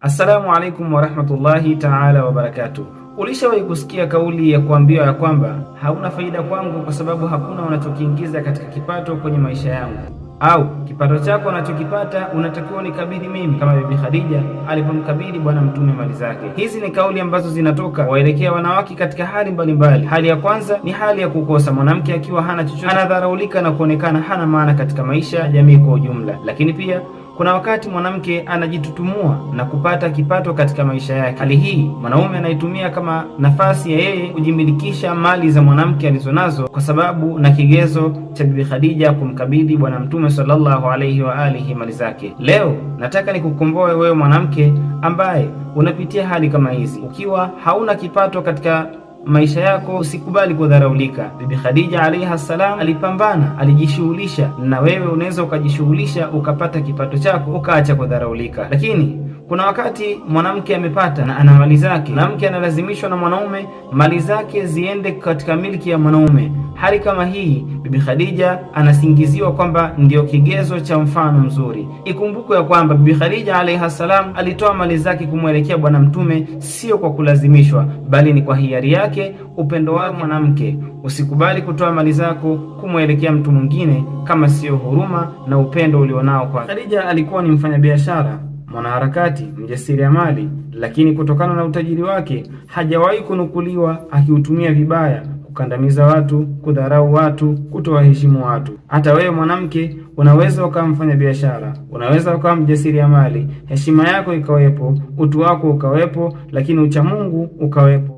Assalamu alaikum warahmatullahi taala wabarakatuh. Ulishawahi kusikia kauli ya kuambiwa ya kwamba hauna faida kwangu kwa sababu hakuna unachokiingiza katika kipato kwenye maisha yangu, au kipato chako unachokipata unatakiwa unikabidhi mimi, kama Bibi Khadija alipomkabidhi Bwana Mtume mali zake. Hizi ni kauli ambazo zinatoka waelekea wanawake katika hali mbalimbali. Hali ya kwanza ni hali ya kukosa, mwanamke akiwa hana chochote anadharaulika na kuonekana hana maana katika maisha ya jamii kwa ujumla. Lakini pia kuna wakati mwanamke anajitutumua na kupata kipato katika maisha yake. Hali hii mwanaume anaitumia kama nafasi ya yeye kujimilikisha mali za mwanamke alizonazo, kwa sababu na kigezo cha Bibi Khadija kumkabidhi Bwana Mtume sallallahu alaihi wa alihi mali zake. Leo nataka nikukomboe wewe mwanamke ambaye unapitia hali kama hizi, ukiwa hauna kipato katika maisha yako, usikubali kudharaulika. Bibi Khadija alaiha salam alipambana, alijishughulisha, na wewe unaweza ukajishughulisha ukapata kipato chako ukaacha kudharaulika. Lakini kuna wakati mwanamke amepata na ana mali zake, mwanamke analazimishwa na mwanaume mali zake ziende katika milki ya mwanaume. Hali kama hii, Bibi Khadija anasingiziwa kwamba ndiyo kigezo cha mfano mzuri. Ikumbukwe ya kwamba Bibi Khadija alaiha salam alitoa mali zake kumwelekea Bwana Mtume, sio kwa kulazimishwa, bali ni kwa hiari yake, upendo wake. Mwanamke, usikubali kutoa mali zako kumwelekea mtu mwingine kama siyo huruma na upendo ulionao kwake. Khadija alikuwa ni mfanyabiashara, mwanaharakati, mjasiriamali, lakini kutokana na utajiri wake hajawahi kunukuliwa akiutumia vibaya, kukandamiza watu, kudharau watu, kutowaheshimu watu. Hata wewe mwanamke unaweza ukawa mfanya biashara, unaweza ukawa mjasiriamali, heshima yako ikawepo, utu wako ukawepo, lakini uchamungu ukawepo.